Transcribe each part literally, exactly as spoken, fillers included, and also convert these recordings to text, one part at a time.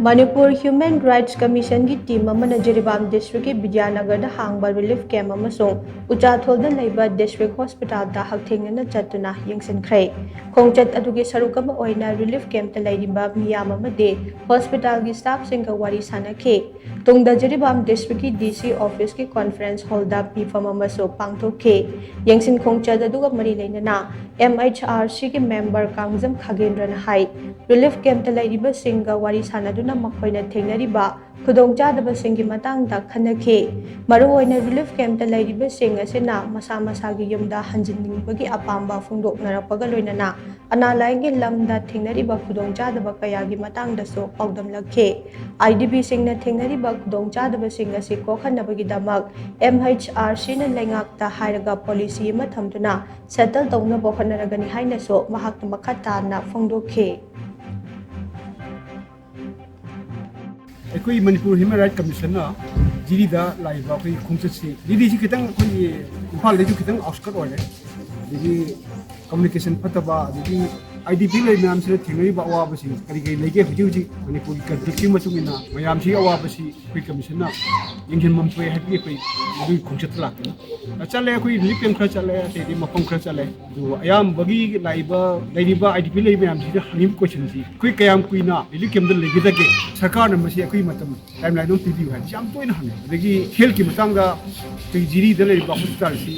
Manipur human rights ꯀꯃꯤꯁꯟꯒꯤ team ꯑꯃꯅ ꯖꯤꯔꯤꯕꯥꯝ ꯗꯤꯁꯇ꯭ꯔꯤꯛꯀꯤ ꯕꯤꯗ꯭ꯌꯥꯅꯒꯔꯗ ꯍꯥꯡꯕ ꯔꯤꯂꯤꯐ ꯀꯦꯝꯞ ꯑꯃꯁꯨꯡ ꯎꯆꯥꯊꯣꯜꯗ ꯂꯩꯕ ꯗꯤꯁꯇ꯭ꯔꯤꯛ ꯍꯣꯁꯄꯤꯇꯥꯜꯗ ꯍꯛꯊꯦꯡꯅꯅ ꯆꯠꯇꯨꯅ ꯌꯦꯡꯁꯤꯟꯈ꯭ꯔꯦ꯫ ꯈꯣꯡꯆꯠ ꯑꯗꯨꯒꯤ ꯁꯔꯨꯛ ꯑꯃ ꯑꯣꯏꯅ ꯔꯤꯂꯤꯐ ꯀꯦꯝꯞꯇ ꯂꯩꯔꯤꯕ ꯃꯤꯌꯥꯝ ꯑꯃꯗꯤ ꯍꯣꯁꯄꯤꯇꯥꯜꯒꯤ ꯁ꯭ꯇꯥꯐꯁꯤꯡꯒ ꯋꯥꯔꯤ ꯁꯥꯅꯈꯤ꯫ ꯇꯨꯡꯗ ꯖꯤꯔꯤꯕꯥꯝ ꯗꯤꯁꯇ꯭ꯔꯤꯛꯀꯤ ꯗꯤ ꯁꯤ ꯑꯣꯐꯤꯁꯀꯤ ꯀꯣꯟꯐꯔꯦꯟꯁ ꯍꯣꯜꯗ ꯃꯤꯐꯝ ꯑꯃꯁꯨ ꯄꯥꯡꯊꯣꯛꯈꯤ꯫ ꯌꯦꯡꯁꯤꯟ ꯈꯣꯡꯆꯠ ꯑꯗꯨꯒ ꯃꯔꯤ ꯂꯩꯅꯅ ꯑꯦꯝ ꯑꯩꯆ ꯑꯥꯔ ꯁꯤꯒꯤ ꯃꯦꯝꯕꯔ ꯀꯥꯡꯖꯝ ꯈꯥꯒꯦꯟꯗ꯭ꯔꯅ ꯍꯥꯏ, ꯔꯤꯂꯤꯐ ꯀꯦꯝꯞꯇ ꯂꯩꯔꯤꯕꯁꯤꯡꯒ ꯋꯥꯔꯤ ꯁꯥꯅꯗꯨꯅ ꯃꯈꯣꯏꯅ ꯊꯦꯡꯅꯔꯤꯕ ꯈꯨꯗꯣꯡꯆꯥꯗꯕꯁꯤꯡꯒꯤ ꯃꯇꯥꯡꯗ ꯈꯟꯅꯈꯤ꯫ ꯃꯔꯨꯑꯣꯏꯅ ꯔꯤꯂꯤꯐ ꯀꯦꯝꯞꯇ ꯂꯩꯔꯤꯕꯁꯤꯡ ꯑꯁꯤꯅ ꯃꯁꯥ ꯃꯁꯥꯒꯤ ꯌꯨꯝꯗ ꯍꯟꯖꯤꯟꯅꯤꯡꯕꯒꯤ ꯑꯄꯥꯝꯕ ꯐꯣꯡꯗꯣꯛꯅꯔꯛꯄꯒ ꯂꯣꯏꯅꯅ ꯑꯅꯥ ꯂꯥꯏꯌꯦꯡꯒꯤ ꯂꯝꯗ ꯊꯦꯡꯅꯔꯤꯕ ꯈꯨꯗꯣꯡꯆꯥꯗꯕ ꯀꯌꯥꯒꯤ ꯃꯇꯥꯡꯗꯁꯨ ꯄꯥꯎꯗꯝꯂꯛꯈꯤ꯫ ꯑꯥꯏ ꯗꯤ ꯄꯤꯁꯤꯡꯅ ꯊꯦꯡꯅꯔꯤꯕ ꯈꯨꯗꯣꯡꯆꯥꯗꯕꯁꯤꯡ ꯑꯁꯤ ꯀꯣꯛꯍꯟꯅꯕꯒꯤꯗꯃꯛ ꯑꯦꯝ ꯑꯩꯆ ꯑꯥꯔ ꯁꯤꯅ ꯂꯩꯉꯥꯛꯇ ꯍꯥꯏꯔꯒ ꯄꯣꯂꯤꯁꯤ ꯑꯃ ꯊꯝꯗꯨꯅ ꯁꯦꯇꯜ ꯇꯧꯅꯕ ꯍꯣꯠꯅꯔꯒꯅꯤ ꯍꯥꯏꯅꯁꯨ ꯃꯍꯥꯛꯅ ꯃꯈꯥ ꯇꯥꯅ ꯐꯣꯡꯗꯣꯛꯈꯤ꯫ ꯑꯩꯈꯣꯏ ꯃꯅꯤꯄꯨꯔ ꯍ꯭ꯌꯨꯃꯦꯟ ꯔꯥꯏꯠ ꯀꯃꯤꯁꯟꯅ ꯖꯤꯔꯤꯗ ꯂꯥꯛꯏꯕ ꯑꯩꯈꯣꯏꯒꯤ ꯈꯣꯡꯆꯠꯁꯤ, ꯖꯤꯔꯤꯁꯤ ꯈꯤꯇꯪ ꯑꯩꯈꯣꯏꯒꯤ ꯏꯝꯐꯥꯜꯗꯩꯁꯨ ꯈꯤꯇꯪ ꯑꯥꯎꯠꯁꯀꯠ ꯑꯣꯏꯔꯦ, ꯑꯗꯒꯤ ꯀꯝꯃꯨꯅꯤꯀꯦꯁꯟ ꯐꯠꯇꯕ, ꯑꯗꯒꯤ ꯑꯥꯏ ꯗꯤ ꯄꯤ ꯂꯩ ꯃꯌꯥꯝꯁꯤꯅ ꯊꯦꯡꯅꯔꯤꯕ ꯑꯋꯥꯕꯁꯤꯡ ꯀꯔꯤ ꯀꯔꯤ ꯂꯩꯒꯦ, ꯍꯧꯖꯤꯛ ꯍꯧꯖꯤꯛ ꯃꯅꯤꯄꯨꯔꯒꯤ ꯀꯟꯐ꯭ꯂꯤꯛꯁꯤꯒꯤ ꯃꯇꯨꯡ ꯏꯟꯅ ꯃꯌꯥꯝꯁꯤꯒꯤ ꯑꯋꯥꯕꯁꯤ ꯑꯩꯈꯣꯏ ꯀꯃꯤꯁꯟꯅ ꯌꯦꯡꯁꯤꯟꯐꯝ ꯊꯣꯛꯑꯦ ꯍꯥꯏꯕꯒꯤ ꯑꯩꯈꯣꯏ ꯃꯗꯨꯒꯤ ꯈꯣꯡꯆꯠꯇ ꯂꯥꯛꯇꯅ ꯆꯠꯂꯦ꯫ ꯑꯩꯈꯣꯏ ꯔꯤꯂꯤꯐ ꯀꯦꯝꯞ ꯈꯔ ꯆꯠꯂꯦ, ꯑꯇꯩꯗꯤ ꯃꯐꯝ ꯈꯔ ꯆꯠꯂꯦ꯫ ꯑꯗꯨ ꯑꯌꯥꯝꯕꯒꯤ ꯂꯥꯛꯏꯕ, ꯂꯩꯔꯤꯕ ꯑꯥꯏ ꯗꯤ ꯄꯤ ꯂꯩꯕ ꯃꯌꯥꯝꯁꯤꯅ ꯍꯪꯉꯤꯕ ꯀꯣꯏꯁꯟꯁꯤ, ꯑꯩꯈꯣꯏ ꯀꯌꯥꯝ ꯀꯨꯏꯅ ꯔꯤꯂꯤꯐ ꯀꯦꯝꯞꯇ ꯂꯩꯒꯗꯒꯦ, ꯁꯔꯀꯥꯔꯅ ꯃꯁꯤ ꯑꯩꯈꯣꯏ ꯃꯇꯝ ꯇꯥꯏꯝ ꯂꯥꯏꯟ ꯑꯃ ꯄꯤꯕꯤꯌꯨ ꯍꯥꯏꯕꯁꯤ ꯌꯥꯝ ꯇꯣꯏꯅ ꯍꯪꯉꯤ꯫ ꯑꯗꯒꯤ ꯍꯦꯜꯠꯀꯤ ꯃꯇꯥꯡꯗ ꯑꯩꯈꯣꯏ ꯖꯤꯔꯤꯗ ꯂꯩꯔꯤꯕ ꯍꯣꯁꯄꯤꯇꯥꯜꯁꯤ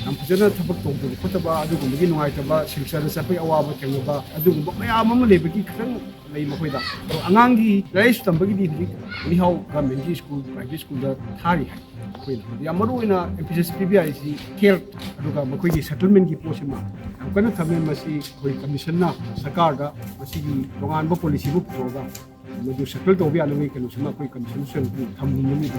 ꯌꯥꯝ ꯐꯖꯅ ꯊꯕꯛ ꯇꯧꯗꯕ ꯈꯣꯠꯇꯕ, ꯑꯗꯨꯒꯨꯝꯕꯒꯤ ꯅꯨꯡꯉꯥꯏꯇꯕ, ꯁꯤꯜꯆꯔꯗ ꯆꯠꯄꯒꯤ ꯑꯋꯥꯕ ꯊꯦꯡꯅꯕ, ꯑꯗꯨꯒꯨꯝꯕ ꯃꯌꯥꯝ ꯑꯃ ꯂꯩꯕꯒꯤ ꯈꯤꯇꯪ ꯂꯩ ꯃꯈꯣꯏꯗ꯫ ꯑꯗꯣ ꯑꯉꯥꯡꯒꯤ ꯂꯥꯏꯔꯤꯛ ꯂꯥꯏꯁꯨ ꯇꯝꯕꯒꯤꯗꯤ ꯍꯧꯖꯤꯛ ꯑꯅꯤꯍꯥꯎ ꯒꯚꯔꯟꯃꯦꯟꯠꯀꯤ ꯁ꯭ꯀꯨꯜ, ꯄ꯭ꯔꯥꯏꯚꯦꯠ ꯁ꯭ꯀꯨꯜꯗ ꯊꯥꯔꯤ ꯍꯥꯏ꯫ ꯑꯩꯈꯣꯏꯅ ꯌꯥꯝ ꯃꯔꯨ ꯑꯣꯏꯅ ꯑꯦꯝꯐꯦꯁꯤꯁ ꯄꯤꯕ ꯌꯥꯔꯤꯁꯤ ꯍꯦꯜꯠ, ꯑꯗꯨꯒ ꯃꯈꯣꯏꯒꯤ ꯁꯦꯇꯜꯃꯦꯟꯠꯀꯤ ꯄꯣꯠꯁꯤꯃ ꯌꯥꯝ ꯀꯟꯅ ꯊꯝꯃꯦ꯫ ꯃꯁꯤ ꯑꯩꯈꯣꯏ ꯀꯃꯤꯁꯟꯅ ꯁꯔꯀꯥꯔꯗ ꯃꯁꯤꯒꯤ ꯇꯣꯉꯥꯟꯕ ꯄꯣꯂꯤꯁꯤ ꯑꯃ ꯄꯨꯊꯣꯛꯑꯒ ꯃꯗꯨ ꯁꯦꯇꯜ ꯇꯧꯕ ꯌꯥꯅꯕꯒꯤ ꯀꯩꯅꯣꯁꯤꯃ ꯑꯩꯈꯣꯏ ꯀꯃꯤꯁꯟ ꯊꯝꯃꯤꯕꯅꯤ꯫